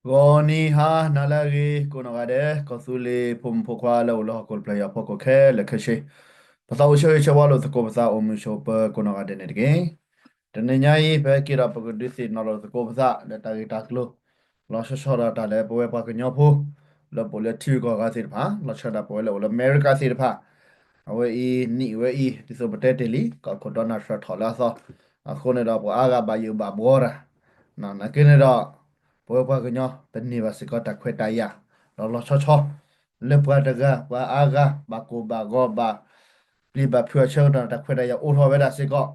ဂီၤနံၤဟါနၤလၢအဂ့ၤ ကိးနီၢ်ဂၤဒဲး ကီၢ်သူလ့ၤဖိမုၣ်ဖိခွါလၢအိၣ်လၢဟီၣ်ခိၣ်တဖျၢၣ်ညါဖီခိၣ်ခဲလၢာ်ခဲဆ့, ပသးအိၣ်ဆၢဂ့ၤဆၢဝါလိာ်သကိးပသးအိၣ်မုာ်ဆိးပၢၤကိးနီၢ်ဂၤဒဲးန့ၣ်တက့ၢ်. တနံၤညါအံၤ ပဟဲက့ၤဒီးပကဒုးသ့ၣ်နီၣ်လိာ်သကိးပသး လၢတၢ်ဂ့ၢ်တၢ်ကျိၤ လီၤဆီဆီဒၣ်တၢ်လၢပဝဲပှၤကညီဖိ လၢပအိၣ်လၢထံဂုၤကီၢ်ဂၤသ့ၣ်တဖၣ်, လီၤဆီဒၣ်ပဝဲလၢအိၣ်လၢအမဲရကၤသ့ၣ်တဖၣ်, အဝဲအံၤနံၣ်ဝဲအံၤ ဒ်သိးပတဲတ့ၢ်လံ ကီၢ်ခိၣ် Donald Trump ထီၣ်လၢအသီ, အဃိန့ၣ်ဒီးပှၤအါဂၤဘၣ်ယိၣ်ဘၣ်ဘှီတၢ်, နာ်က့န့ၣ်ဒီး ပဝဲပှၤကညီ ပန့ၢ်ဘၣ်စ့ၢ်ကီးတၢ်ခွဲးတၢ်ယာ် ဒီးလီၤဆီဆီ လၢပှၤတဂၤပှၤအါဂၤ ဘၣ်ကိၢ်ဘၣ်ဂီၤဘၣ်ပျံၤဘၣ်ဖုးအဆၢကတီၢ်န့ၣ် တၢ်ခွဲးတၢ်ယာ်အိၣ်ထီၣ်ဝဲဒၣ်စ့ၢ်ကီး,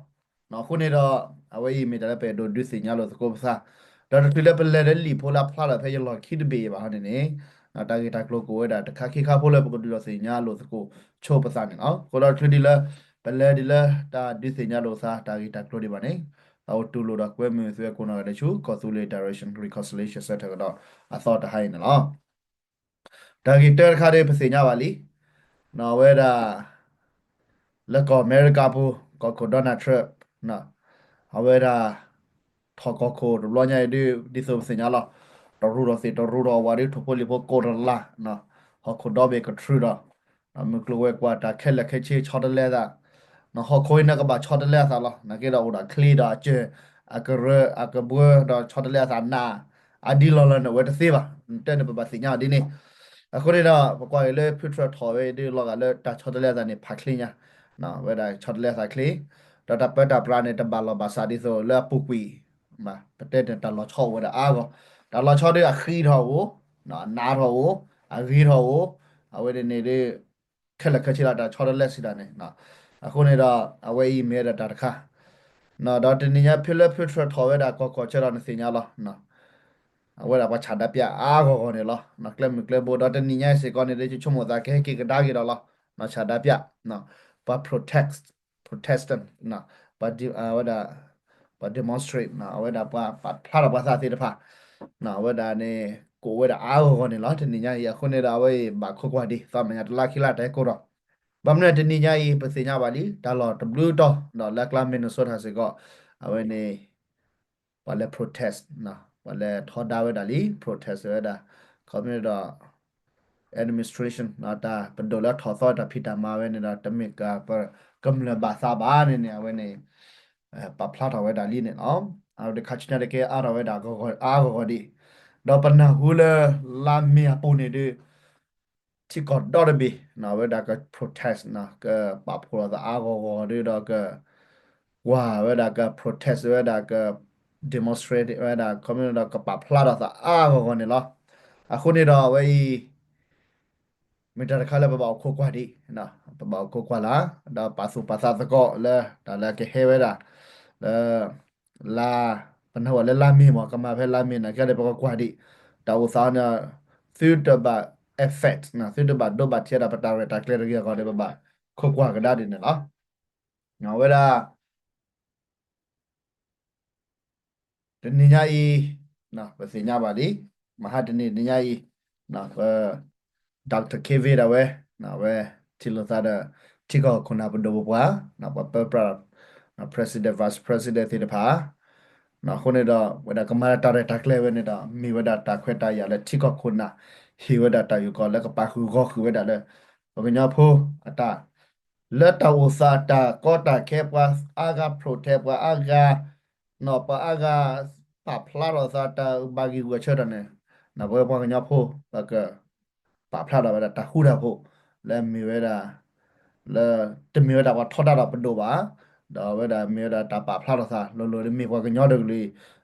အဃိန့ၣ်ဒီး အဝဲအံၤမ့ၢ်တၢ်လၢပအဲၣ်ဒိးဒုးသ့ၣ်ညါလိာ်သကိးပသး, ဒီးတချုးလၢပလဲၤလၢလံာ်ဖိလၢအဖျါထီၣ်ဖဲယလီၢ်ခံတဘ့ၣ်အံၤဘၣ်ဟီန့ၣ်န့ၣ်, တၢ်ဂ့ၢ်တၢ်ကျိၤကအိၣ်ဝဲဒၣ်တခါခံခါဖိလၢပကဒုးသ့ၣ်ညါလိာ်သကိးဆိပသးန့ၣ်လီၤ. အဃိဒီးတချုးဒံးလၢ ပလဲၤဒ်လၢတၢ်ဒုးသ့ၣ်ညါလိာ်သး တၢ်ဂ့ၢ်တၢ်ကျိၤဒံးဘၣ်န့ၣ်, သးအိၣ်တူၢ်လိာ်ဒီးကွဲမုာ်သုဝဲကိးနီၢ်ဂၤဒဲးဆူ ကီၢ်သူလ့ၤ Direction Reconciliation Center ကဒီးအသီတဟါအံၤန့ၣ်လီၤ. တၢ်ဂ့ၢ်တၢတခါဒီးပသ့ၣ်ညါဘၣ်လံ, အဝဲဒၣ် လၢကီၢ်အမဲရကၤပူၤ ကီၢ်ခိၣ် Donald Trump အဝဲဒၣ် ထီၣ်ကီၢ်ခိၣ်တဘျီညါအံၤဒ် ဒ်သိးပသ့ၣ်ညါလီၤ, တရူးထီၣ်သ့ၣ်တရူးထီၣ်ဝဲဒ် ထိၣ်ဖိလံၣ်ဖိကိးတလး, ဟီၣ်ခိၣ်ဒီဘ့ၣ်ကထြူးဒီး မုၢ်ကျိၤဝဲၤကွာ်တၢ်ခဲလၢာ်ခဲဆ့ဆီတလဲအသး, ဟီၣ်ခိၣ်အံၤန့ၣ်ကဘၣ်ဆီတလဲအသးလီၤ. နာ်က့ဒီးအိၣ်ဒီးချ့ဒီးအစၢၤ အကရၢ အကဘှၢ ဒီးဆီတလဲအသးနး အဒ်လီၢ်လၢနဝဲတသ့ဘၣ်, တဲန့ၣ်ပဘၣ်သ့ၣ်ညါအီၤဒ်န့ၣ်. အဃိန့ၣ်ဒီး ပကွၢ်က့ၤလၢဖုထြၢၣ်ထီၣ်ဝဲဒ်လီၤဂာ်လၢတၢ်ဆီတလဲအသးန့ၣ် ဖးချ့ညါ, ဝဲဒၣ်ဆီတလဲအသးချ့, ဒီးတၢ်ပၢတၢ်ပြးန့ၣ် တဘၣ်လီၢ်ဘၣ်စးဒ်သိးလၢအပူၤကွံာ် ပတဲန့ၣ်တၢ်လီၤဆီအိၣ်ဝဲဒၣ်အါဂီၢ်, တၢ်လီၤဆီဒီးအဃံထီၣ်အိၣ်, အနးထီၣ်အိၣ်, အဂ့ၤထီၣ်အိၣ်, အဝဲန့ၣ်န့ၣ်ဒီး ခဲလၢာ်ခဲဆ့လီၤ တၢ်ဆီတလဲစံးတၢ်န့ၣ်, အဃိန့ၣ်ဒီး အဝဲအံၤမ့ၢ်ဝဲဒၣ်တၢ်တခါ, ဒီးတနံၤညါဖဲလၢဖုထြၢၣ်ထီၣ်ဝဲဒၣ်ကီၢ်ခိၣ်ဆၢဒီးနသ့ၣ်ညါလီၤ, အဝဲဒၣ်ပှၤဆန္ဒပြအါဂီၢ်ဂီၢ်န့ၣ်လီၤ, ကျဲမုၢ်ကျဲဘိ ဒီးတနံၤညါအံၤစ့ၢ်ကီးန့ၣ်ဒီး ယဆိကမိၣ်သးကဟဲက့ၤကဒါက့ၤဒီးလီၤ, ဆန္ဒပြ, ပှၤ protest, protestant, ပှၤ ဝဲဒၣ် ပှၤ demonstrate အဝဲဒၣ်ပှၤပာ်ဖျါထီၣ်ပှၤသးသ့ၣ်တဖၣ်, အဝဲဒၣ်န့ၣ် ကအိၣ်ဝဲဒၣ်အါဂီၢ်ဂီၢ်န့ၣ်လီၤ တနံၤညါအံၤ. အဃိန့ၣ်ဒီးအဝဲအံၤဘၣ်ခိးကွၢ်ဒံး သးမဲာ်ညါတလါခံလါတဟဲကိးဒီး, ဘၣ်မနုၤတနံၤညါအံၤ ပသ့ၣ်ညါဘၣ်လံ တၢ်လီၢ်တဘျုးတီၤ ဒီးလၢအကျါ Minnesota စ့ၢ်ကီး အဝဲန့ၣ် ပှၤလဲၤ protest, ပှၤလဲၤထီဒါဝဲဒၣ်လံ protest ဝဲဒၣ် ခီမ့ၢ်ဒီး administration တၢ်ပဒိၣ်လၢထီၣ်သီတၢ်ဖံးတၢ်မၤဝဲန့ၣ်ဒီး တမ့ၢ်ကမျၢၢ်ဘၣ်သးဘၣ်န့ၣ်န့ၣ် အဝဲန့ၣ် ပာ်ဖျါထီၣ်ဝဲဒၣ်လံန့ၣ်လီၤ. အဝဲတခါဆူညါတကဲအါထီၣ်ဝဲဒၣ်အါဂီၢ်ဂီၢ်ဒံး, ဒီးပနၢ်ဟူလၢလါမ့ၤအပူၤန့ၣ်ဒီး ထံကီၢ်ဒီတဘ့ၣ် အဝဲဒၣ်က protest ကပာ်ဖှိၣ်လီၤသးအါဂီၢ်ဂီၢ်ဒီး က ကွၢ်ဝဲဒၣ်က protest ဝဲဒၣ်က demonstrate ဝဲဒၣ် ခီမ့ၢ်ဒီး ကပာ်ဖျါထီၣ်သးအါဂီၢ်ဂီၢ်န့ၣ်လီၤ. အဃိန့ၣ်ဒီးအဝဲအံၤ မ့ၢ်တၢ်တခါလၢပဘၣ်အိၣ်ခိးကွၢ်ဒံး, ပဘၣ်အိၣ်ခိးကွၢ်လၢ ဒီးပာ်သူၣ်ပာ်သးသကိးလၢ တၢ်လၢကဟဲဝဲဒၣ် လၢ လါ ပနၢ်ဟူလၢလါမ့ၤမ့ၢ် ကမၤဖဲလါမ့ၤန့ၣ် ကဲဒီးပကကွၢ်ဒံး တၢ်အိၣ်သးန့ၣ် သုတဘၣ် affect သုတဘၣ်ဒိဘၣ်ထံးဒီးပတၢ်ရဲၣ်တၢ်ကျဲၤတဂ့ၤအဂီၢ်ဒီး ပဘၣ်ခိးကွၢ်ကဒါဒ်န့ၣ်လီၤ. အဝဲဒၣ် တနံၤညါအံၤ ပသ့ၣ်ညါဘၣ်လံ မဟါတနံၤတနံၤညါအံၤ ပ Doctor Kevin ဒၣ်ဝဲ အဝဲထံၣ်လိာ်သးဒီး ထံကီၢ်ခိၣ်နၢ်ပဒိၣ်ပပှၢ် ပှၤပၢပြး President Vice President သ့ၣ်တဖၣ် အဃိန့ၣ်ဒီး ဝဲဒၣ်ကမၤတၢ်ရဲၣ်တၢ်ကျဲၤဝဲန့ၣ်ဒီး မ့ၢ်ဝဲဒၣ်တၢ်ခွဲးတၢ်ယာ်လၢထံကီၢ်ခိၣ်နၢ် ဟ့ၣ်ဝဲဒၣ်တၢ်အုၣ်ကီၤလၢကပာ်ဃုာ်ဂီၢ်ဃုာ်ဝဲဒၣ်လၢ ပှၤကညီဖိအတၢ် လၢတၢ်အိၣ်သးတၢ်ကီတၢ်ခဲ ပှၤအါဂၤ protest ပှၤအါဂၤ ပှၤအါဂၤ ပာ်ဖျါထီၣ်သးတၢ်ဘၣ်ဂံၢ်ဂူာ်ဆၢထီၣ်န့ၣ် ပဝဲပှၤကညီဖိ ပက ပာ်ဖျါထီၣ်ဝဲဒၣ်တၢ်ဃူတၢ်ဖိး လၢမ့ၢ်ဝဲဒၣ် လၢ တမ့ၢ်ဝဲဒၣ်ပှၤထီဒါဒီးပဒိၣ်ဘၣ် ဒီးအဝဲဒၣ်မ့ၢ်ဝဲဒၣ်တၢ်ပာ်ဖျါထီၣ်သး လိၤလိၤလၢမ့ၢ်ပှၤကညီတကလုာ်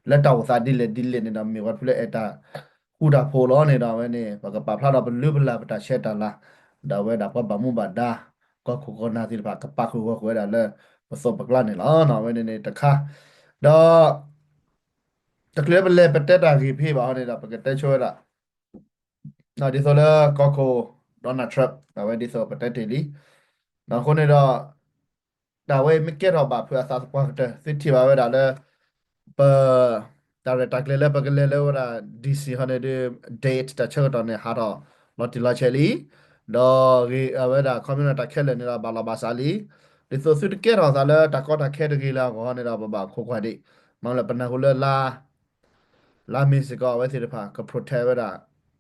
လၢတၢ်အိၣ်သးဒ်လဲၣ်ဒ်လဲၣ်န့ၣ်ဒီး မ့ၢ်ပှၤတဖုလၢအဲၣ်တၢ်ဃူတၢ်ဖိးလီၤန့ၣ်ဒီး အဝဲန့ၣ် ပကပာ်ဖျါထီၣ်ပလုၢ်ပလၢ်ပတၢ်ဆဲးတၢ်လၤ ဒီးအဝဲဒၣ်ပှၤဘၣ်မူဘၣ်ဒါ ကီၢ်ခိၣ်ကီၢ်နၢ်သ့ၣ်တဖၣ် ကပာ်ဃုာ်ဂီၢ်ဃုာ်ဝဲဒၣ်လၢ ပသိးပကျါန့ၣ်လီၤ. အဝဲန့ၣ်န့ၣ်တခါ ဒီး တချုးပလဲၤပတဲတၢ်ဂ့ၢ်ဖဲဘၣ်ဟီန့ၣ်ဒီး ပကတဲဆိဝဲဒၣ် ဒ်သိးလၢကီၢ်ခိၣ် Donald Trump အဝဲဒ်သိးပတဲတ့ၢ်လံ အဃိန့ၣ်ဒီး တၢ်ဝဲမ့ၢ်ကဲထီၣ်ဘၣ်ဖုးအသးသပှၢ်ကတၢၢ် သုထံၣ်ဘၣ်ဝဲဒၣ်လၢ ပ တၢ်ရဲၣ်တၢ်ကျဲၤလၢပကလဲၤလၢဝဲဒၣ် D C ဟီန့ၣ်ဒီး date တၢ်ဆၢကတီၢ်န့ၣ် ဟးထီၣ်လီၤတံၢ်လီၤဆဲးလံ ဒီးဂ့ၢ်အဝဲဒၣ် ခီမ့ၢ်တၢ်ခဲလၢာ်န့ၣ်ဒီး ဘၣ်လီၤဘၣ်စးလံ ဒ်သိးသုတကဲထီၣ်သးလၢတၢ်ကီတၢ်ခဲတဂ့ၤလၢအဂီၢ်ဟီန့ၣ်ဒီး ပဘၣ်ခိးကွၢ်ဒံး မ့ၢ်လၢပနၢ်ဟူလၢလါ လါမ့ၤစ့ၢ်ကီး အဝဲသ့ၣ်တဖၣ် က protect ဝဲဒၣ်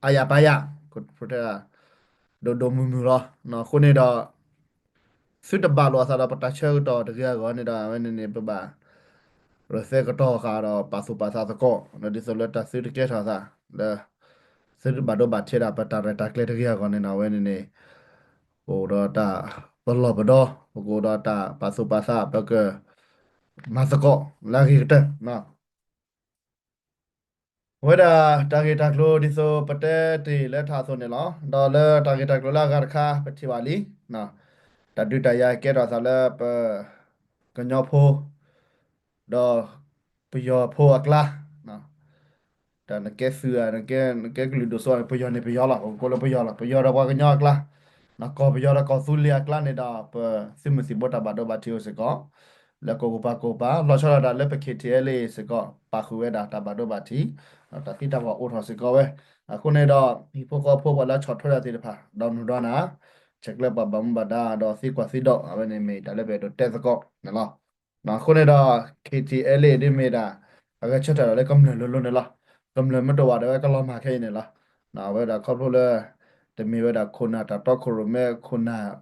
အါယၤပါယၤ က protect ဒိၣ်ဒိၣ်မုၢ်မုၢ်လီၤ. အဃိန့ၣ်ဒီး သုတဘၣ်လိာ်အသးဒီးပတၢ်ဆၢကတီၢ်တဂ့ၤအဂီၢ်န့ၣ်ဒီး အဝဲန့ၣ်န့ၣ် ပဘၣ် ရသဲကတီၤဃာ်ဒီးပာ်သူၣ်ပာ်သးသကိး ဒီးဒ်သိးလၢတၢ်သုတကဲထီၣ်သး လၢ သုတဘၣ်ဒိဘၣ်ထံးဒၣ် ပတၢ်ရဲၣ်တၢ်ကျဲၤတဂ့ၤအဂီၢ်န့ၣ်ဒီး အဝဲန့ၣ်န့ၣ် ပအိၣ်ဒီးတၢ်ပလီၢ်ပဒီ ပကအိၣ်ဒီးတၢ်ပာ်သူၣ်ပာ်သး ပက မၤသကိးလၢအဂ့ၤကတၢၢ် အဝဲဒၣ်တၢ်ဂ့ၢ်တၢ်ကျိၤဒ်သိးပတဲတ့ၢ်လၢထးအသိးန့ၣ်လီၤ. ဒီးလၢတၢ်ဂ့ၢ်တၢ်ကျိၤလၢအဂၤတခါ ပထံၣ်ဘၣ်လံ, တၢ်ဒုးတၢ်ယၤကဲထီၣ်သးလၢပ ကညီဖိ ဒီးပယီၤဖိအကျါ, တၢ်နကဲသုးဧါ, နကဲကလုာ်ဒိၣ်စိ ပယီၤန့ၣ်ပယီၤလီၤ, ပကကိးလၢပယီၤလီၤ, ပယီၤဒီးပှၤကညီအကျါ, ကီၢ်ပယီၤဒီးကီၢ်သူလ့ၤအကျါန့ၣ်ဒီး ပသုးမုၢ်သံၣ်ဘိတၢ်ဘၣ်ဒိဘၣ်ထံးအိၣ်စ့ၢ်ကီး လၢကီၢ်ပူၤပှၤကိးပာ် လီၤဆီဒၣ်တၢ်လၢပ K T L A စ့ၢ်ကီး ပာ်ဃုာ်ဝဲဒၣ်တၢ်ဘၣ်ဒိဘၣ်ထံး, ဒီးတၢ်သံတၢ်ပှၢ်အိၣ်ထီၣ်စ့ၢ်ကီးဝဲ. အဃိန့ၣ်ဒီး ဟံၣ်ဖိဃီဖိပှၤလၢဆီၣ်ထွဲတၢ်သ့ၣ်တဖၣ် ဒီးနုာ်ဒီးနၤ ဆဲးကျၢပှၤဘၣ်မူဘၣ်ဒါ ဒီးသံကွၢ်သံဒိး အဝဲန့ၣ်မ့ၢ်တၢ်လၢပအဲၣ်ဒိးတဲသကိးန့ၣ်လီၤ. အဃိန့ၣ်ဒီး K T L A ဒ်မ့ၢ်ဒၣ် အဂဲၤဆၢထၢၣ်ဒီးလၢကမျၢၢ်လိၤလိၤန့ၣ်လီၤ. ကမျၢၢ်မ့ၢ်တအိၣ်ဘၣ်ဒီးဝဲကလီၤမၢ်ခဲအံၤန့ၣ်လီၤ. အဝဲဒၣ်ခီဖျိလၢ တမ့ၢ်ဝဲဒၣ်ခိၣ်နၢ်တၢ်တီခိၣ်ရိၣ်မဲခိၣ်နၢ်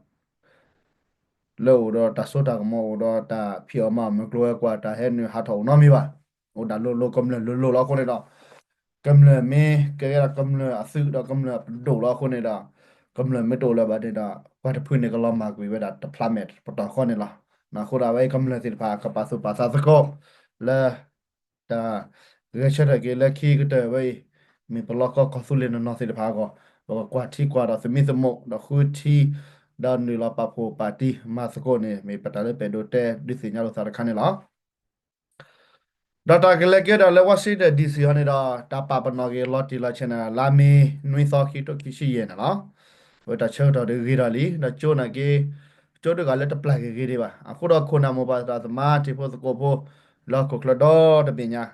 လၢအိၣ်ဒီးတၢ်စိတၢ်ကမီၤ အိၣ်ဒီးတၢ်ဖံးအီၣ်မၤအီၣ် မုၢ်ကျိၤဝဲၤကွာ် တၢ်ဟဲနုာ်ဟးထီၣ်အိၣ်နီတမံၤဘၣ်. အိၣ်ဒၣ်လိၤလိၤ ကမျၢၢ်လိၤလိၤလီၤ. အဃိန့ၣ်ဒီး ကမျၢၢ်မ့ၢ်ကဲဒၣ်ကမျၢၢ်အသုးဒီးကမျၢၢ်အပဒိၣ်လီၤ. အဃိန့ၣ်ဒီး ကမျၢၢ်မ့ၢ်တအိၣ်လၢၤဘၣ်န့ၣ်ဒီး ပှၤတဖုန့ၣ်ကလီၤမၢ်ကွံာ်ဝဲဒၣ်တဖျါမဲာ်ပတီၢ်ဃီန့ၣ်လီၤ. အဃိဒီးအဝဲကမျၢၢ်သ့ၣ်တဖၣ် ကပာ်သူၣ်ပာ်သးသကိး လၢ တၢ်ဂဲၤဆၢထၢၣ်က့ၤလၢခံကတၢၢ်ဝဲအံၤ မ့ၢ်ပလီၢ်ကီၢ်ကီၢ်သူလ့ၤနီၢ်နီၢ်သ့ၣ်တဖၣ်အဂီၢ်, ပကကွၢ်ထံကွၢ်ဒီးသမံသမိး ဒီးဃုထံ ဒီးနုာ်လီၤပာ်ဖှိၣ်ပာ်တံၤမၤသကိးန့ၣ် မ့ၢ်ပတၢ်လၢပအဲၣ်ဒိးတဲဒုးသ့ၣ်ညါလိာ်သးတခါန့ၣ်လီၤ. ဒီးတၢ်ကလဲၤကဲထီၣ်လၢ Washington D C အီၤန့ၣ်ဒီး တၢ်ပာ်ပနီၣ်က့ၤလီၤတံၢ်လီၤဆဲးန့ၣ် လါမ့ၤနွံသီ ခံကထိခံဆံယဲၢ်န့ၣ်လီၤ. အဝဲတၢ်ဆၢကတီၢ်ဒုးဂ့ၤထီၣ်လံ ဒီးကၠိနာ်က့ ကၠိဒုးဂၤလၢတပျၢ်က့ၤဂ့ၤဒံးဘၣ်. အဃိဒီးခိၣ်နၢ်မိၢ်ပၢ်သရၣ်သမါ ထံဖိသကိးဖိ လၢဟီၣ်ခိၣ်ချၢဒီတဘ့ၣ်ညါ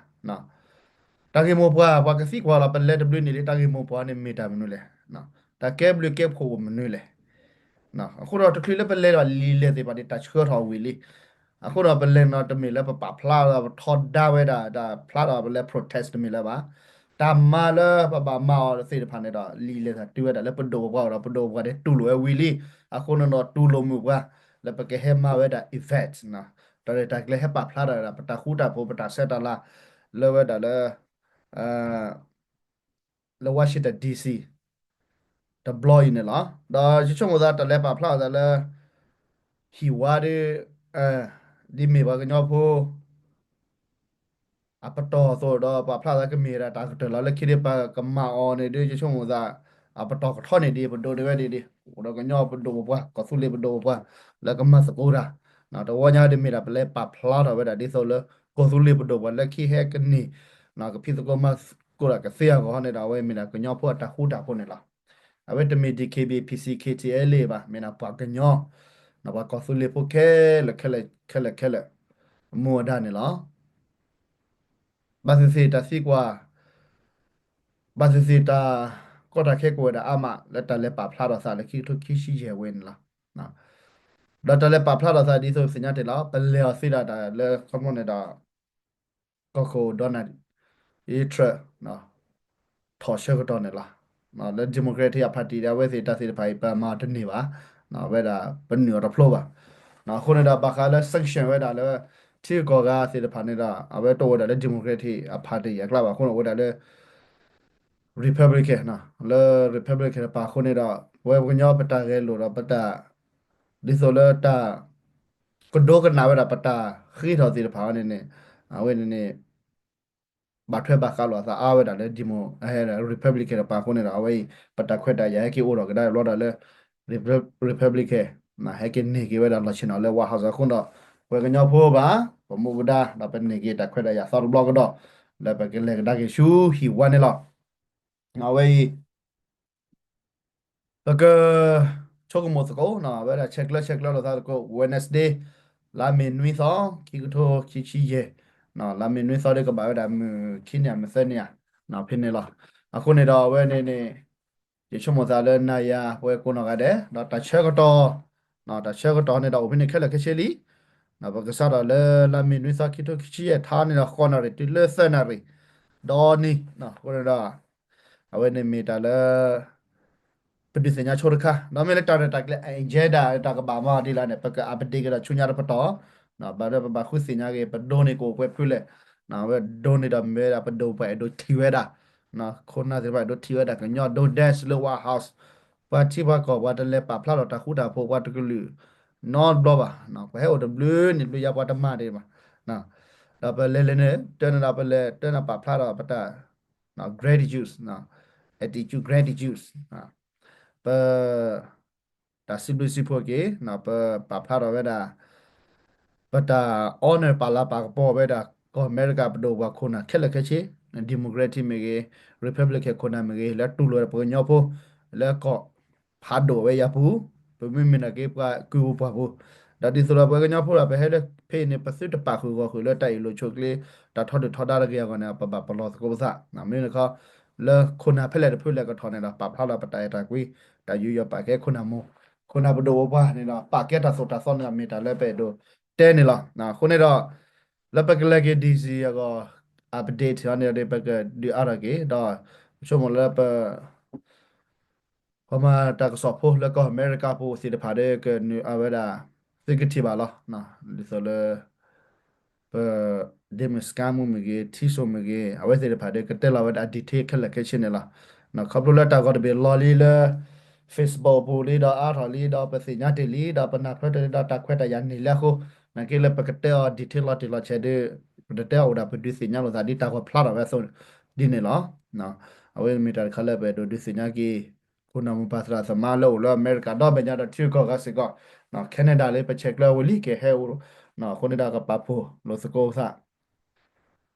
တၢ်ဂ့ၢ်မိၢ်ပှၢ် ပှၤကသံကွၢ်လီၤ ပလဲၤတဘျုးန့ၣ်လံ တၢ်ဂ့ၢ်မိၢ်ပှၢ်န့ၣ်မ့ၢ်တၢ်မနုၤလဲၣ်. တၢ်ကဲဘျုးကဲဖှိၣ်အိၣ်မနုၤလဲၣ်. အဃိဒီးတချုးလၢပလဲၤဒီးလံာ်လဲၢ်သ့ၣ်တဖၣ်န့ၣ် တၢ်ဆှၢထီၣ်ဝံၤလံ. အဃိဒီးပလဲၤန့ၣ်တမ့ၢ်လၢပပာ်ဖျါဒီးပထီဒါဝဲဒၣ် တၢ်ဖျါဒီးပလဲၤ protest တမ့ၢ်လၢၤဘၣ်. တၢ်မၤလၢပဘၣ်မၤအီၤသ့ၣ်တဖၣ်န့ၣ်ဒီး လံာ်လဲၢ်သ့ၣ်တဖၣ်တုၤဝဲဒၣ်လၢပဒိၣ်ပပှၢ်ဒီး ပဒိၣ်ပပှၢ်န့ၣ်တူၢ်လိာ်ဝဲဝံၤလံ. အဃိန့ၣ်ဒီးတူၢ်လိာ်မုာ်ပှၤ လၢပကဟဲမၤဝဲဒၣ် event တၢ်ရဲၣ်တၢ်ကျဲၤဟဲပာ်ဖျါထီၣ်ဝဲဒၣ် ပတၢ်ဃူတၢ်ဖိး ပတၢ်ဆဲးတၢ်လၤ လၢဝဲဒၣ်လၢ လၢ Washington D C တဘျီအံၤန့ၣ်လီၤ. ဒီးယဆိကမိၣ်သးတၢ်လဲၤပာ်ဖျါအသးလၢ ဟံၣ်ဝါဒီး ဒ်မ့ၢ်ပှၤကညီဖိ အပတီၢ်အသိးဒီး ပာ်ဖျါသးကမ့ၢ်ဒၣ်တၢ်ကတၢၢ်လီၤလၢခံဒး ပကမၤအီၤန့ၣ်ဒီး ယဆိကမိၣ်သး အပတီၢ်ကထီန့ၢ်ဒံး ပဒိးန့ၢ်ဝဲဒံးဒံး အိၣ်ဒီးကညီပဒိၣ်ပပှၢ် ကီၢ်သူလ့ၤပဒိၣ်ပပှၢ် လၢကမၤသကိးတၢ် တဝီညါဒ်မ့ၢ်ဒၣ်ပလဲၤပာ်ဖျါထီၣ်ဝဲဒၣ်ဒ်သိးလၢ ကီၢ်သူလ့ၤပဒိၣ်ပှၢ်လၢခံဟဲကန့ၢ် ကဖံးသကိးမၤသကိးတၢ်ကသ့အဂီၢ်န့ၣ်ဒီး အဝဲမ့ၢ်ဒၣ်ကညီဖိအတၢ်ဃူတၢ်ဖိးန့ၣ်လီၤ. အဝဲတမ့ၢ် D K B P C K T L A ဘၣ် မ့ၢ်ဒၣ်ပှၤကညီ ပှၤကီၢ်သူလ့ၤဖိခဲလၢာ်ခဲလၢာ်ခဲလၢာ်ခဲလၢာ် အမူအဒါန့ၣ်လီၤ. ဘၣ်သ့ၣ်သ့ၣ်တၢ်သံကွၢ် ဘၣ်သ့ၣ်သ့ၣ်တၢ်ကီတၢ်ခဲကအိၣ်ဝဲဒၣ်အါမး လၢတၢ်လဲၤပာ်ဖျါထီၣ်သးလၢခံကထိခံဆံယဲၢ်ဝဲန့ၣ်လီၤ. ဒီးတၢ်လဲၤပာ်ဖျါထီၣ်သးဒ်သိးသ့ၣ်ညါတ့ၢ်လီၤ ပလဲၤအီၤသ့ဒၣ်တၢ်လၢခီဖျိန့ၣ်ဒီး ကီၢ်ခိၣ် Donald Trump ထီၣ်ဆၢကတီၢ်န့ၣ်လီၤ. လၢ Democratic အ party ဒီး အဝဲသ့ၣ်တၢ်သ့ၣ်တဖၣ်အံၤ ပမၤအီၤတန့ၢ်ဘၣ်, ဝဲဒၣ်ပနုာ်အီၤတဖျိဘၣ်. အဃိန့ၣ်ဒီး ဘၣ်ဃးလၢ sanction ဝဲဒၣ်လၢ ထံဂုၤကီၢ်ဂၤသ့ၣ်တဖၣ်န့ၣ်ဒီး အဝဲတအိၣ်ဝဲဒၣ်လၢ Democratic အ party အကျါဘၣ်. အဃိန့ၣ်အိၣ်ဝဲဒၣ်လၢ Republican လၢ Republican တပၤအဃိန့ၣ်ဒီး ပဝဲပှၤကညီပတၢ်ဂဲၤလိာ်ဒီးပတၢ် ဒ်သိးလၢတၢ် ကဒိကနၣ်ဝဲဒၣ်ပတၢ်ဃ့ထီၣ်သ့ၣ်တဖၣ်န့ၣ်န့ၣ် အဝဲန့ၣ်န့ၣ် ဘၣ်ထွဲဘၣ်ဃးလိာ်အသးအါဝဲဒၣ်လၢ Demo Republican တပၤအဃိန့ၣ်ဒီး အဝဲအံၤ ပတၢ်ခွဲးတၢ်ယာ်ဟဲက့ၤအိၣ်ထီၣ်ကဒါလီၤဒီးလၢ Republican ဟဲက့ၤန့ၢ်က့ၤဝဲဒၣ်လီၢ်ဆ့ၣ်နီၤလၢ White House အဃိဒီး ပှၤကညီဖိဘၣ် ပမူပဒါဒီးပန့ၢ်က့ၤတၢ်ခွဲးတၢ်ယာ်သီတဘျီကဒီး လၢပကလဲၤကဒါက့ၤဆူဟံၣ်ဝါန့ၣ်လီၤ. အဝဲအံၤ ပက ဆိကမိၣ်သကိး အဝဲဒၣ်ဆဲးကျၢဆဲးကျၢလိာ်သးသကိး Wednesday လါမ့ၤနွံသီ ခံကထိခံဆံယဲၢ် လါမ့ၤနွံသီဒီးကဘၣ်ဝဲဒၣ်မုၢ်ခံနံၣ်ဧါ မုၢ်သၢနံၣ်ဧါ ဖဲန့ၣ်လီၤ. အဃိန့ၣ်ဒီးအဝဲန့ၣ်န့ၣ် ယဆိကမိၣ်သးလၢနၤယၤ ပဝဲကိးနီၢ်ဂၤဒဲး ဒီးတၢ်ဆၢကတီၢ် တၢ်ဆၢကတီၢ်န့ၣ်ဒီးအိၣ်ဖဲန့ၣ်ခဲလၢာ်ခဲဆ့လံ. ပကစးထီၣ်လၢလါမ့ၤနွံသီ ခံကထိခံဆံယဲၢ်ထါန့ၣ်ဒီး ဃိးနၣ်ရံၣ်တုၤလၢသၢနၣ်ရံၣ် ဒီနံၤ, အဃိန့ၣ်ဒီး အဝဲန့ၣ်မ့ၢ်တၢ်လၢ ပဒုးသ့ၣ်ညါဆိတခါ, ဒီးမ့ၢ်လၢတၢ်ရဲၣ်တၢ်ကျဲၤ agenda တၢ်ကဘၣ်မၤဒ်လဲၣ်န့ၣ် ပက update ကဒီးဆူညါတပတီၢ်, ဘၣ်ဒီးပဘၣ်ဃုသ့ၣ်ညါက့ၤ ပဒိန့ၣ်ကအိၣ်ပှဲၤဖုလဲၣ်, အဝဲဒိန့ၣ်ဒီးမ့ၢ်ဝဲဒၣ်ပဒိၣ်ပှၤအဲၣ်ဒိးထံၣ်ဝဲဒၣ်, ခိၣ်နၢ်သ့ၣ်တဖၣ်အဲၣ်ဒိးထံၣ်ဝဲဒၣ် ကညီဒိ dance လၢ White House, ပှၤထံပှၤကီၢ် ပှၤတလဲၤပာ်ဖျါထီၣ်တၢ်ဃူတၢ်ဖိး ပှၤတကလုာ်နီတဘျီဘၣ်, ပှၤဟဲအိၣ်တဘျုးနံၣ်ဘျုးယါ ပှၤတမၤဒံးဘၣ်, ဒီးပလဲၤလဲၤန့ၣ် တၢ်န့ၣ်ဒီးပလဲၤတၢ်န့ၣ်ပာ်ဖျါထီၣ်ပတၢ် gratitude, attitude gratitude, ပ တၢ်စံးဘျုးစံးဖှိၣ်က့ၤ, ပပာ်ဖျါထီၣ်ဝဲဒၣ် ပတၢ် honor ပာ်လၤပာ်ကပီၤဝဲဒၣ် ကီၢ်အမဲရကၤပဒိၣ်ပှၤခိၣ်နၢ်ခဲလၢာ်ခဲဆ့, Democratic မ့ၢ်ဂ့ၤ, Republican ခိၣ်နၢ်မ့ၢ်ဂ့ၤ, လၢတူၢ်လိာ်ဝဲဒၣ်ပှၤကညီဖိ လၢကီၢ်ဖးဒိၣ်ဝဲယၤပူၤ, ပမ့မ့ၢ်နာ်က့ၤပှၤကုၢ်ပပှၢ်ပူၤ, ဒီးဒ်သိးဒီးပှၤကညီဖိဒီး ပဟဲလၢဖဲအံၤန့ၣ် ပသုတပာ်ဃုာ်ဂီၢ်ဃုာ်လၢတၢ်အ့ၣ်လိာ်ဆိးကျ့, တၢ်ထီဒုၣ်ထီဒါတဂ့ၤအဂီၢ်န့ၣ် ပဘၣ်ပလီၢ်သကိးပသး, မ့ၢ်န့ၣ်ခီ လၢခိၣ်နၢ်ဖဲလဲၣ်တဖုလဲၣ်ကထီၣ်န့ၣ်ဒီး ပာ်ဖျါလီၤပတၢ်အဲၣ်တၢ်ကွံ, တၢ်ယူးယီၣ်ပာ်ကဲခိၣ်နၢ်မိၢ်, ခိၣ်နၢ်ပဒိၣ်ပပှၢ်န့ၣ်ဒီး ပာ်ကဲတၢ်သိၣ်တၢ်သီန့ၣ်ဒီး မ့ၢ်တၢ်လၢပအဲၣ်ဒိးတဲန့ၣ်လီၤ. အဃိန့ၣ်ဒီး လၢပကလဲၤက့ၤ DC အဂီၢ် update အီၤန့ၣ်ဒီး ပကဒုးအါထီၣ်က့ၤ, ဒီးပဆိကမိၣ်လၢပ ပှၤမၤတၢ်ကစီၣ်ဖိလၢကီၢ်အမဲရကၤဖိသ့ၣ်တဖၣ်ဒီး ကနုာ်အါဝဲဒၣ် သုကထံၣ်ဘၣ်လီၤ. ဒ်သိးလၢ ပ Damon Scott မ့ၢ်ဂ့ၤ, ထံစိမ့ၢ်ဂ့ၤ, အဝဲသ့ၣ်တဖၣ်ဒီး ကတဲလီၤဝဲဒၣ် detail ခဲလၢာ်ခဲဆ့န့ၣ်လီၤ. ခီဖျိလၢတၢ်ဂီၤတဘ့ၣ်လီၤလံလၢ Facebook ပူၤလံဒီးအါထီၣ်လံဒီး ပသ့ၣ်ညါတ့ၢ်လံဒီး ပနၢ်ဖျၢတ့ၢ်လံဒီး တၢ်ခွဲးတၢ်ယာ်န့ၢ်လံအဃိ, နာ်က့လၢပကတဲအီၤ detail လီၤတံၢ်လီၤဆဲးဒီး ပတတဲအီၤအိၣ်ဒီး ပဒုးသ့ၣ်ညါလိာ်သးဒ်တၢ်ဂီၤဖျါထီၣ်ဝဲအသိး ဒ်န့ၣ်လီၤ. အဝဲမ့ၢ်တၢ်တခါလၢပအဲၣ်ဒိးဒုးသ့ၣ်ညါက့ၤ ခိၣ်နၢ်မိၢ်ပၢ်သရၣ်သမါလၢအိၣ်လၢအမဲရကၤဒီဘ့ၣ်ညါဒီးထံဂုၤကီၢ်ဂၤစ့ၢ်ကီး, Canada လၢပဆဲးကျၢဝံၤလံကဟဲအိၣ်, အဃိန့ၣ်ဒီးကပာ်ဖှိၣ်လိာ်သကိးပသး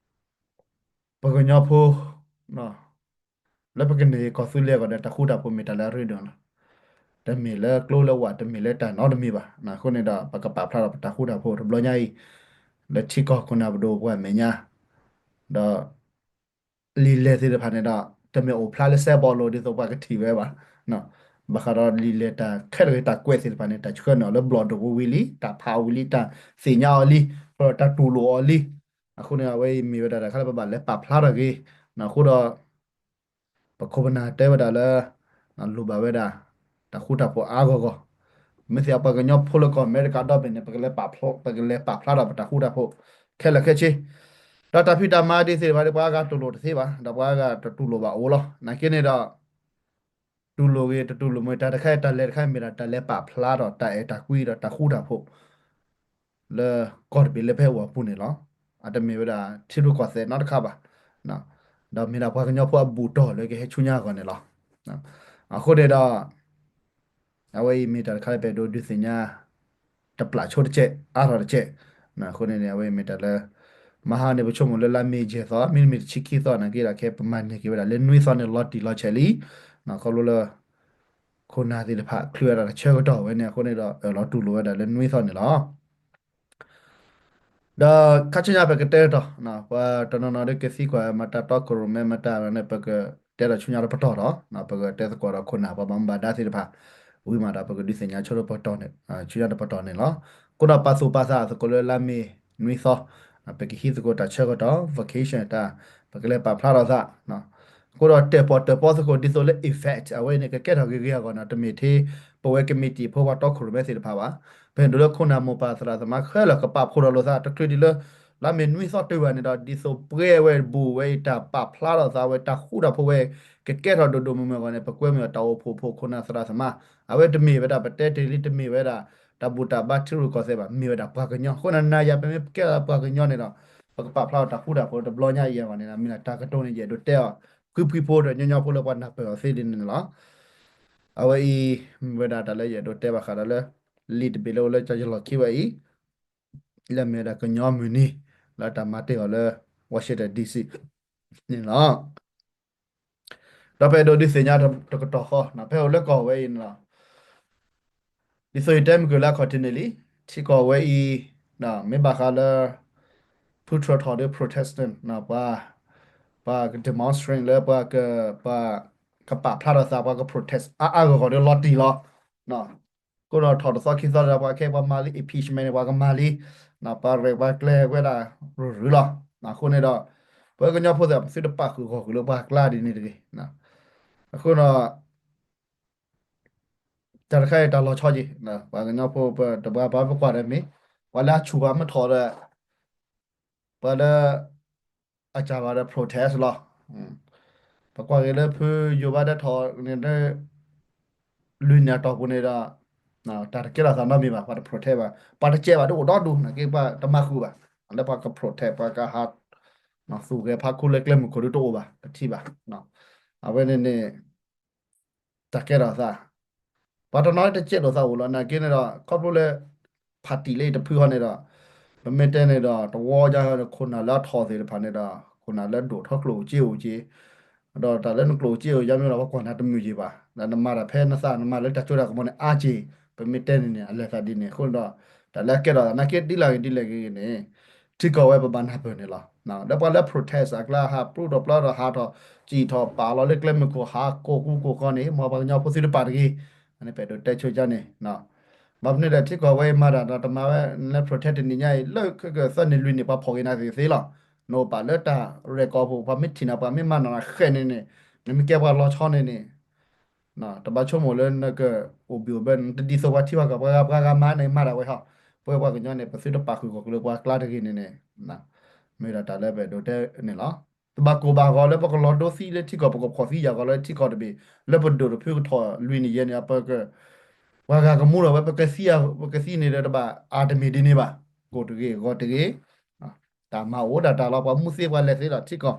ပကညီဖိ လၢပကန့ၢ်ကီၢ်သူလ့ၤအဂီၢ်ဒီး တၢ်ဃူတၢ်ဖိးမ့ၢ်တၢ်လၢအရ့ဒိၣ်လီၤ. တမ့ၢ်လၢကျိလၢဝး တမ့ၢ်လၢတၢ်နီတမံၤဘၣ်. အဃိန့ၣ်ဒီး ပကပာ်ဖျါထီၣ်ပတၢ်ဃူတၢ်ဖိးတဘျီညါအံၤ လၢထံကီၢ်ခိၣ်နၢ်ပဒိၣ်ပှၤမဲာ်ညါ, ဒီး လံာ်လဲၢ်သ့ၣ်တဖၣ်န့ၣ်ဒီး တမ့ၢ်အိၣ်ဖျါလၢစဲးဘီလိၤဒ်သိးပှၤကထံၣ်ဝဲဘၣ်. ဘၣ်ဃးဒီးလံာ်လဲၢ်တၢ်ခဲလၢာ်ဂ့ၤတၢ်ကွဲးသ့ၣ်တဖၣ်န့ၣ် တၢ်ဆှၢန့ၢ်အီၤလၢဘျီၣ်ဒိၣ်ဝံၤဝံၤလံ, တၢ်ဖးအီၤဝံၤလံ, တၢ်သ့ၣ်ညါအီၤလံ, ဒီးတၢ်တူၢ်လိာ်အီၤလံ. အဃိန့ၣ် အဝဲအံၤမ့ၢ်ဝဲဒၣ်တၢ်တခါလၢပဘၣ်လဲၤပာ်ဖျါထီၣ်က့ၤ, အဃိဒီး ပခိၣ်ပနၢ်တဲဝဲဒၣ်လၢ လိၣ်ဘၣ်ဝဲဒၣ် တၢ်ဃူတၢ်ဖိးအါဂီၢ်ဂီၢ်, မ့ၢ်သ့ၣ်ညါပှၤကညီဖိလၢကီၢ်အမဲရကၤဒီဘ့ၣ်န့ၣ် ပကလဲၤပာ်ဖျါထီၣ်ပတၢ်ဃူတၢ်ဖိး ခဲလၢာ်ခဲဆ့, ဒီးတၢ်ဖံးတၢ်မၤဒ်သ့ၣ်တဖၣ်ဒီး ပှၤအါဂၤတူၢ်လိာ်တသ့ဘၣ်, ဒီးပှၤအါဂၤတတူၢ်လိာ်ဘၣ်အိၣ်လီၤ. နာ်က့န့ၣ်ဒီး တူၢ်လိာ်ဂ့ၤ တတူၢ်လိာ်မ့ၢ်တၢ်တခါအံၤ တၢ်လဲၤတခါအံၤမ့ၢ်ဒၣ် တၢ်လဲၤပာ်ဖျါထီၣ်တၢ်အဲၣ်တၢ်ကွံဒီးတၢ်ဃူတၢ်ဖိး လၢကီၢ်တဘ့ၣ်လၢပဟဲအိၣ်အပူၤန့ၣ်လီၤ. အတမ့ၢ်ဝဲဒၣ်ထံရူၢ်ကီၢ်သဲးနီတခါဘၣ်. ဒီးမ့ၢ်ဒၣ်ပှၤကညီဖိအဘူၣ်တီၢ်လၢကဟဲဆူညါအဂီၢ်န့ၣ်လီၤ. အဃိန့ၣ်ဒီး အဝဲအံၤမ့ၢ်တၢ်တခါလၢပအဲၣ်ဒိးဒုးသ့ၣ်ညါ တပျၢ်ဆိတကဲး အါထီၣ်တကဲး. အဃိန့ၣ်န့ၣ် အဝဲအံၤမ့ၢ်တၢ်လၢ မဟါန့ၣ် ပဆိကမိၣ်လၢလါမ့ၤယဲၢ်သီ မ့တမ့ၢ်တဆံခံသီနာ်က့ဒီး ခဲပမၤန့ၢ်က့ၤဝဲဒၣ်လၢနွံသီန့ၣ် လီၤတံၢ်လီၤဆဲးလံ. ခီဖျိလၢ ခိၣ်နၢ်သ့ၣ်တဖၣ် ချုးဝဲဒၣ်တၢ်ဆၢကတီၢ်ဝဲန့ၣ် အဃိန့ၣ်ဒီး အၢၣ်လီၤတူၢ်လိာ်ဝဲဒၣ်လၢနွံသီန့ၣ်လီၤ. ဒီးခါဆူညါပကတဲကတီၢ် ပှၤတနီၤနီၤဒ်ကသံကွၢ် မတၤတီခိၣ်ရိၣ်မဲ မတၤန့ၣ် ပကတဲဒီးဆူညါတပတီၢ်ဒီး ပကတဲသကိးဒီးခိၣ်နၢ်ပှၤဘၣ်မူဘၣ်ဒါသ့ၣ်တဖၣ် ဝံၤမးဒီးပကဒုးသ့ၣ်ညါဆိတပတီၢ်န့ၣ် ဆူညါတပတီၢ်န့ၣ်လီၤ. အဃိဒီးပာ်သူၣ်ပာ်သးသကိးလၢလါမ့ၤနွံသီ ပကဟံးသကိးတၢ်ဆၢကတီၢ် vacation တၢ် ပကလဲၤပာ်ဖျါထီၣ်သး အဃိဒီးတၢၣ်ပီၣ်တၢၣ်ပီသကိးဒ်သိးလၢ effect အဝဲန့ၣ် ကကဲထီၣ်ဂ့ၤဂ့ၤအဂီၢ်န့ၣ် တမ့ၢ်ထဲ ပဝဲကမံးတံာ်ဖိပှၤတီခိၣ်ရိၣ်မဲသ့ၣ်တဖၣ်ဘၣ်. ပဟဲဒိးလၢခိၣ်နၢ်မိၢ်ပၢ်သရၣ်သမါခဲလၢာ် ကပာ်ဖှိၣ်ထီၣ်လိာ်သး တချုးဒံးလၢ လါမ့ၤနွံသီတုၤဘၣ်န့ၣ်ဒီး ဒ်သိးပှဲၤဝဲဘူးဝဲအံၤ တၢ်ပာ်ဖျါထီၣ်သးဝဲ တၢ်ဃူတၢ်ဖိးဝဲ ကကဲထီၣ်ဒိၣ်ဒိၣ်မုၢ်မုၢ်အဂီၢ်န့ၣ် ပကွဲမုာ်အီၤတၢ်အိၣ်ဖှိၣ်ဖိ ခိၣ်နၢ်သရၣ်သမါ အဝဲတမ့ၢ်ဝဲဒၣ် ပတဲတ့ၢ်လံ တမ့ၢ်ဝဲဒၣ် တၢ်ဘူၣ်တၢ်ဘါထံရူၢ်ကီၢ်သဲးဘၣ်, မ့ၢ်ဝဲဒၣ်ပှၤကညီ. အဃိန့ၣ် နၤယၤ ပမ့ၢ်ကဲထီၣ်ပှၤကညီန့ၣ်ဒီး ပကပာ်ဖျါထီၣ်တၢ်ဃူတၢ်ဖိးတဘျီညါအံၤအဂီၢ်န့ၣ်ဒီး မ့ၢ်ဒၣ်တၢ်ကတိၤန့ၣ် ယအဲၣ်ဒိးတဲအီၤ ဖှံဖှံဖိဒီး ညီညီဖိလၢပှၤနၢ်ပၢၢ်အီၤသ့ဒ်န့ၣ်လီၤ. အဝဲအံၤ မ့ၢ်ဝဲဒၣ်တၢ်လၢယအဲၣ်ဒိးတဲဘၣ်ဃးဒီးလၢ လံာ်တဘ့ၣ်လၢအိၣ်လၢယလီၢ်ခံဝဲအံၤ လၢမ့ၢ်ဝဲဒၣ်ကညီမုၢ်နံၤ လၢတၢ်မၤတ့ၢ်အီၤလၢ Washington D C န့ၣ်လီၤ. ဒီးပအဲၣ်ဒိးဒုးသ့ၣ်ညါတကတီၢ်ဃီ ပဟဲအိၣ်လၢကီၢ်ဝဲအံၤန့ၣ်လီၤ. ဒ်သိးယတဲမုၢ်ကၢၢ်လၢအခီၣ်ထံးန့ၣ်လံ, ထံကီၢ်ဝဲအံၤ မ့ၢ်ဘၣ်ဃးလၢ ဖုထြၢထီၣ်ဒီး Protestant ပှၤ ပှၤက demonstrate လၢပှၤက ပှၤကပာ်ဖျါထီၣ်သး ပှၤက protest အါအါဂီၢ်ဂီၢ်ဒီးလီၤတံၢ်လီၤ. အဃိဒီးထီၣ်တသီခံသီဒီး ပှၤခဲပှၤမၤလံ impeachment န့ၣ် ပှၤကမၤလံ, ပှၤရဲၣ်ပှၤကျဲၤဝဲဒၣ်ရူၤရူၤလီၤ. အဃိန့ၣ်ဒီး ပဝဲကညီဖိသ့ၣ် ပသုတပာ်ဃုာ်ဂီၢ်ဃုာ်လၢပှၤကျါဒ်န့ၣ်တဂ့ၤ. အဃိဒီး တၢ်တခါအံၤတၢ်လီၤဆီက့ၤ ပှၤကညီဖိ ပတဘၣ်ပာ်ပကွၢ်ဒီးမ့ၢ် ပှၤလၢအဆူၣ်ဘၣ်မ့ၢ်ထီၣ်ဒီး ပှၤလၢ အစၢ်ဘၣ်ဒီး protest လီၤ. ပကွၢ်က့ၤလၢဖုယိၤဘၣ်ဒီးထီၣ်န့ၣ်ဒီး လွံၢ်နံၣ်အတီၢ်ပူၤန့ၣ်ဒီး တၢ်တကဲထီၣ်သးနီတမံၤဘၣ် ပှၤတ protest ဘၣ် ပှၤတစဲးဘၣ်တအိၣ်ဒီဒူၣ် နာ်က့ပှၤတမၤဃုာ်ဘၣ် လၢပှၤက protest ပှၤကဟး သူၣ်ဂဲၤဖးခူလၢကျဲမုၢ်ခိၣ်ဒုတအိၣ်ဘၣ် တထံၣ်ဘၣ်. အဝဲန့ၣ်န့ၣ် တၢ်ကဲထီၣ်သး ပှၤတနီၤတစဲးလိာ်သးအိၣ်လီၤ နာ်က့န့ၣ်ဒီး ခီဖျိလၢ party လၢတဖုဃီန့ၣ်ဒီး ပမ့ၢ်တဲန့ၣ်ဒီး တဝီညါဒီး ခိၣ်နၢ်လၢအထီၣ်သ့ၣ်တဖၣ်န့ၣ်ဒီး ခိၣ်နၢ်လၢဒိၣ်ထီၣ်ကျိၣ်စ့အိၣ်က့ၤ ဒီးတၢ်လၢနကျိၣ်စ့အိၣ် ယါမ့ၢ်ဒီး ပှၤကွၢ်နၤတမုာ်က့ၤဘၣ် ဒီးနမၤတၢ်ဖဲနသး နမၤလၢတၢ်စိတၢ်ကမီၤန့ၣ် အါက့ၤ ပမ့ၢ်တဲန့ၣ်န့ၣ် အလဲၤသးဒ်န့ၣ် အဃိန့ၣ်ဒီး တၢ်လၢအကဲထီၣ်သး နာ်က့ဒ်လဲၣ်ဂ့ၤဒ်လဲၣ်ဂ့ၤန့ၣ် ထံကီၢ်ဝဲပဘၣ်နၢ်ပၢၢ်န့ၣ်လီၤ. လၢပှၤလၢ protest အကျါ ဟးပြူၢ်ထီၣ်ပျီထီၣ် ဟးထီၣ်စံၣ်ထီၣ်ပာ်လီၤလၢကျဲမုၢ်ခိၣ် ဟးကိးကူကိးကီန့ၣ် မ်ပှၤကညီဖိသုတပာ်တဂ့ၤ အန့ၣ်ပအဲၣ်ဒိးတဲဆိကါန့ၣ် ဘၣ်မနုၤလဲၣ် ထံကီၢ်ဝဲအံၤမၤတၢ်ဒီးတမၤဝဲ နလဲၤ protest တနံၤညါအံၤ လၢကသၢနံၣ်လွံၢ်နံၣ် ပှၤဖီၣ်က့ၤနၤသ့သ့လီၤ. နအိၣ်ပာ်လၢတၢ် record ပူၤ ပှၤမ့ၢ်ထံၣ်နၤ ပှၤမ့ၢ်မၤနၤနၤဃဲးန့ၣ်န့ၣ် နမ့ၢ်ကဲပှၤလီၤဆီန့ၣ်န့ၣ် တဘၣ်ဆိကမိၣ်လၢနကအိၣ်ဘံၣ်အိၣ်ဘၢ နတဒ်သိးပှၤထံပှၤကီၢ် ပှၤဂၤပှၤဂၤမၤန့ၣ် မၤဒၣ်ဝဲဟီ ပဝဲပှၤကညီန့ၣ် ပသုတပာ်ဃုာ်ဂီၢ်ကျၢၤပှၤကျါတဂ့ၤန့ၣ်န့ၣ် မ့ၢ်ဒၣ်တၢ်လၢပအဲၣ်ဒိးတဲန့ၣ်လီၤ. တဘၣ်ကိၢ်ဘၣ်ဂီၤလၢပကလီၤဒိသံလၢထံကီၢ် ပကဖီၣ်သံယာ်ဂီၤလၢထံကီၢ်တဘ့ၣ် လၢပဒိၣ်တဖုကထီၣ်လွံၢ်နံၣ်ယဲၢ်နံၣ် ပက ပှၤဂၤကမူဒီးဝဲ ပကသံ ပကသံန့ၣ်ဒီး တဘၣ်အါတမ့ၢ်ဒ်န့ၣ်ဘၣ်. ကိၢ်တဂ့ၤ ဂီၤတဂ့ၤ တၢ်မၤအိၣ်ဒၣ်တၢ်လီၤ ပှၤမူသ့ပှၤလဲၤသ့ဒီးထံကီၢ်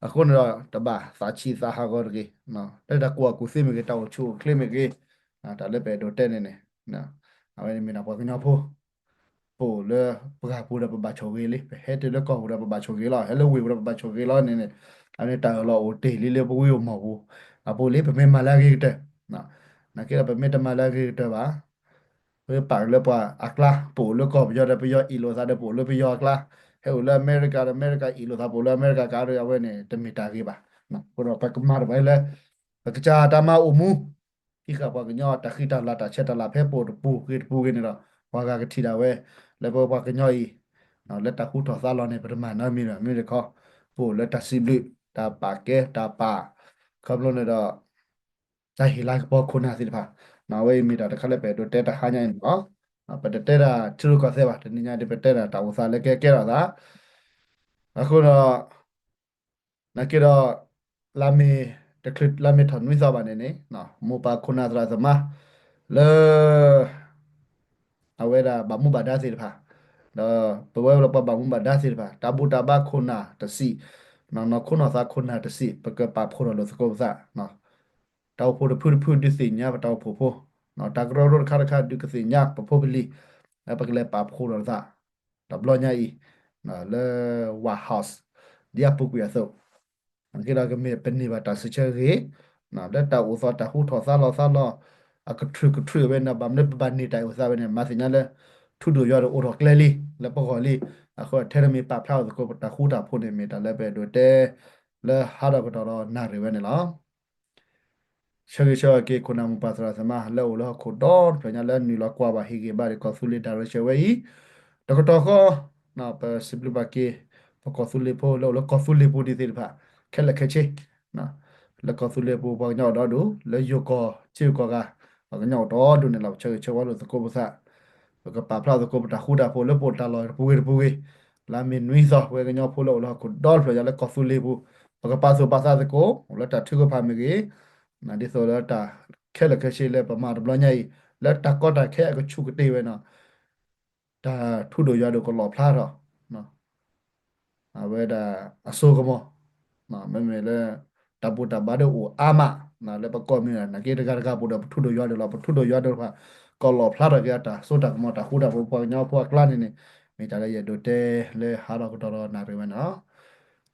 အဃိန့ၣ်ဒီး တဘၣ်သးဆံးသးဟးဂီၤတဂ့ၤ လၢတၢ်ကူၣ်ဘၣ်ကူၣ်သ့မ့ၢ်ဂ့ၤ တၢ်အိၣ်ဆူၣ်အိၣ်ချ့မ့ၢ်ဂ့ၤ တၢ်လၢပအဲၣ်ဒိးတဲန့ၣ်န့ၣ် အဝဲန့ၣ်မ့ၢ်ဒၣ်ပှၤကညီဖိ ပအိၣ်လၢပှၢ်ပူၤဒီးပဘၣ်ဆိၣ်ဂ့ၤလံ ပဟဲတုၤလၢကီၢ်ပူၤဒီးပဘၣ်ဆိၣ်ဂ့ၤလီၤ ဟဲလၢဝ့ၢ်ပူၤဒီးပဘၣ်ဆိၣ်ဂ့ၤလီၤန့ၣ်န့ၣ် အဝဲန့ၣ်တၢ်အၢၣ်လီၤအိၣ်တ့ၢ်လံလၢပဝံအမီၢ်ပူၤ အပူၤလံ ပမ့ၢ်မၤလၢအဂ့ၤကတၢၢ် နာ်က့ဒီးပမ့ၢ်တမၤလၢအဂ့ၤကတၢၢ်ဘၣ် ပပာ်လၢပှၤအကျါ ပအိၣ်လၢကီၢ်ပယီၤဒီးပယီၤအ့ၣ်လိာ်သးဒီးပအိၣ်လၢပယီၤအကျါ ဟဲအိၣ်လၢအမဲရကၤဒီးအမဲရကၤအ့ၣ်လိာ်သး ပအိၣ်လၢအမဲရကၤကါဒီး အဝဲန့ၣ် တမ့ၢ်တၢ်ဂ့ၤဘၣ်. အဃိဒီးပကမၤတၢ်ဘၣ်လၢ ပကစၢ်တၢ်မၤအိၣ်မူ ဟံးဃာ်ပှၤကညီတၢ်ဃံတၢ်လၤတၢ်ဆဲးတၢ်လၤဖဲပအိၣ်တပူၤဂ့ၤတပူၤဂ့ၤန့ၣ်ဒီး ပှၤဂၤကထံၣ်ဒၣ်ဝဲ လၢပဝဲပှၤကညီအံၤ လၢတၢ်ဟူထီၣ်သါလီၤန့ၣ် ပတမၤနီတမံၤဒီးမ့ၢ်တခီ ပအိၣ်လၢတၢ်စံးဘျုး တၢ်ပာ်ကဲ တၢ်ပာ် ခီဖျိန့ၣ်ဒီး တၢ်ဟ့ၣ်လၤကပီၤခိၣ်နၢ်သ့ၣ်တဖၣ် အဝဲအံၤမ့ၢ်တၢ်တခါလၢပအဲၣ်ဒိးတဲတဟါညါအံၤန့ၣ်လီၤ. ပတတဲဒၣ်ထံရူၢ်ကီၢ်သဲးဘၣ် တနံၤညါဒ်ပတဲဒၣ်တၢ်အိၣ်သးလၢကဲကဲထီၣ်သး အဃိဒီး နာ်က့ဒီး လါမ့ၤ တချုး လါမ့ၤထီၣ်နွံသီဘၣ်န့ၣ်န့ၣ် မိၢ်ပၢ်ခိၣ်နၢ်သရၣ်သမါ လၢ အဝဲဒၣ်ဘၣ်မူဘၣ်ဒါသ့ၣ်တဖၣ် ဒီးပဝဲလၢပှၤဘၣ်မူဘၣ်ဒါသ့ၣ်တဖၣ် တၢ်ဘူၣ်တၢ်ဘါခိၣ်နၢ်တစံး နီၢ်ခိနီၢ်သးခိၣ်နၢ်တစံး ပကပာ်ဖှိၣ်ထီၣ်လိာ်သကိးပသး တၢ်အိၣ်ဖှိၣ်တဖုတဖုဒုးသ့ၣ်ညါပတၢ်အိၣ်ဖှိၣ်ဖိ တၢ်ကရၢကရိတခါတခါဒုးကသ့ၣ်ညါပဖိပလံၤ လၢပကလဲၤပာ်ဖှိၣ်ထီၣ်သး တဘျီညါအံၤ လၢ White House ဒ်အပူၤကွံာ်အသိး နာ်က့ဒီးကမ့ၢ်ပန့ၢ်ဘၣ်တၢ်စံးဆၢဂ့ၤ လၢတၢ်အိၣ်သီတၢ်ဟူထီၣ်သါလီၤသါလီၤ အကထြုၣ်ကထြုၣ်ဝဲန့ၣ် ဘၣ်မနုၤပဘၣ်န့ၢ်တၢ်အိၣ်သးဝဲန့ၣ် မၤသ့ၣ်ညါလၢ ထူဒိၣ်ယွၤဒိၣ်အိၣ်ထီၣ်ကျဲလံ လၢပဂီၢ်လံ အဃိထဲတမ့ၢ်ပာ်ဖျါအီၤသကိးပတၢ်ဃူတၢ်ဖိးန့ၣ် မ့ၢ်တၢ်လၢပအဲၣ်ဒိးတဲ လၢဟါဒီးကတီၢ်ဒီးနၣ်ရံၣ်ဝဲန့ၣ်လီၤ. ဆၢဂ့ၤဆၢဝါက့ၤ ခိၣ်နၢ်မိၢ်ပၢ်သရၣ်သမါ လၢအိၣ်လၢဟီၣ်ခိၣ်ဒီတဖျၢၣ်ညါ လၢနုာ်လီၤကွၢ်ဘၣ်ဟ့ၣ်ဂံၢ်ဘါဒီး ကီၢ်သူလ့ၤ direction ဝဲအံၤ တကတီၢ်ဃီ ပစံးဘျုးဘၣ်က့ၤ ပကီၢ်သူလ့ၤဖိ လၢအိၣ်လၢကီၢ်သူလ့ၤပူၤဒ်သ့ၣ်တဖၣ် ခဲလၢာ်ခဲဆ့ လၢကီၢ်သူလ့ၤပူၤ ပှၤကညီအိၣ်ဒီဒူၣ် လၢယိၤကီၢ်ထံဂုၤကီၢ်ဂၤ ပှၤကညီအိၣ်ဒီဒူၣ်န့ၣ်လီၤ. ပဆၢဂ့ၤဆၢဝါလိာ်သကိးပသး ပကပာ်ဖျါသကိးပတၢ်ဃူတၢ်ဖိး လၢပအိၣ်တၢ်လီၢ်တပူၤဂ့ၤတပူၤဂ့ၤ လါမ့ၤနွံသီ ပဝဲကညီဖိလၢအိၣ်လၢဟီၣ်ခိၣ်ဒီတဖျၢၣ်ညါ လၢကီၢ်သူလ့ၤပူၤ ပကပာ်သူၣ်ပာ်သးသကိး အိၣ်လၢတၢ်ထုကဖၣ်မ့ၢ်ဂ့ၤ ဒ်သိးလၢတၢ်ခဲလၢာ်ခဲဆ့လၢပမၤတဘျီညါအံၤ လၢတၢ်ကီတၢ်ခဲအကဆူးကတ့ၢ်ဝဲန့ၣ် တၢ်ထူဒိၣ်ယွၤဒိၣ်ကလီၣ်ဖျါထီၣ် အဝဲဒၣ်အစိကမီၤ မ့မ့ၢ်လၢ တၢ်ဘူၣ်တၢ်ဘါဒ်အိၣ်အါမး လၢပကီၢ်မ့ၢ်နာ်က့တဂၤတဂၤပူၤဒီး ပထူဒိၣ်ယွၤဒိၣ်လီၤ ပထူဒိၣ်ယွၤဒိၣ်တဖၣ် ကလီၣ်ဖျါထီၣ်က့ၤအတၢ်စိတၢ်ကမီၤတၢ်ဃူတၢ်ဖိး ပှၤကညီဖိအကျါန့ၣ်န့ၣ် မ့ၢ်တၢ်လၢယအဲၣ်ဒိးတဲလၢဟါဒီးကတီၢ်ဒီးနၣ်ရံၣ်ဝဲန့ၣ်လီၤ.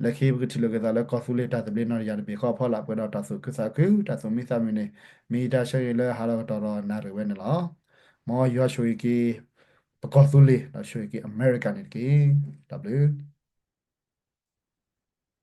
လၢခံပကထံၣ်လိာ်က့ၤသးလၢကီၢ်သူလ့ၤတၢ်သဘျ့နီၣ်တယၢ်တဘ့ၣ်ဃီအဖီလာ် ပှဲၤဒီးတၢ်သူၣ်ခုသးခု တၢ်သူၣ်မံသးမုာ်န့ၣ် မ့ၢ်ယတၢ်ဆၢဂ့ၤလၢဟါဒီးကတီၢ်ဒီးနၣ်ရံၣ်ဝဲန့ၣ်လီၤ. မ်ယွၤဆိၣ်ဂ့ၤက့ၤ ပကီၢ်သူလ့ၤ ဒီးဆိၣ်ဂ့ၤက့ၤအမဲရကၤန့ၣ်တက့ၢ်. တၢ်ဘျုး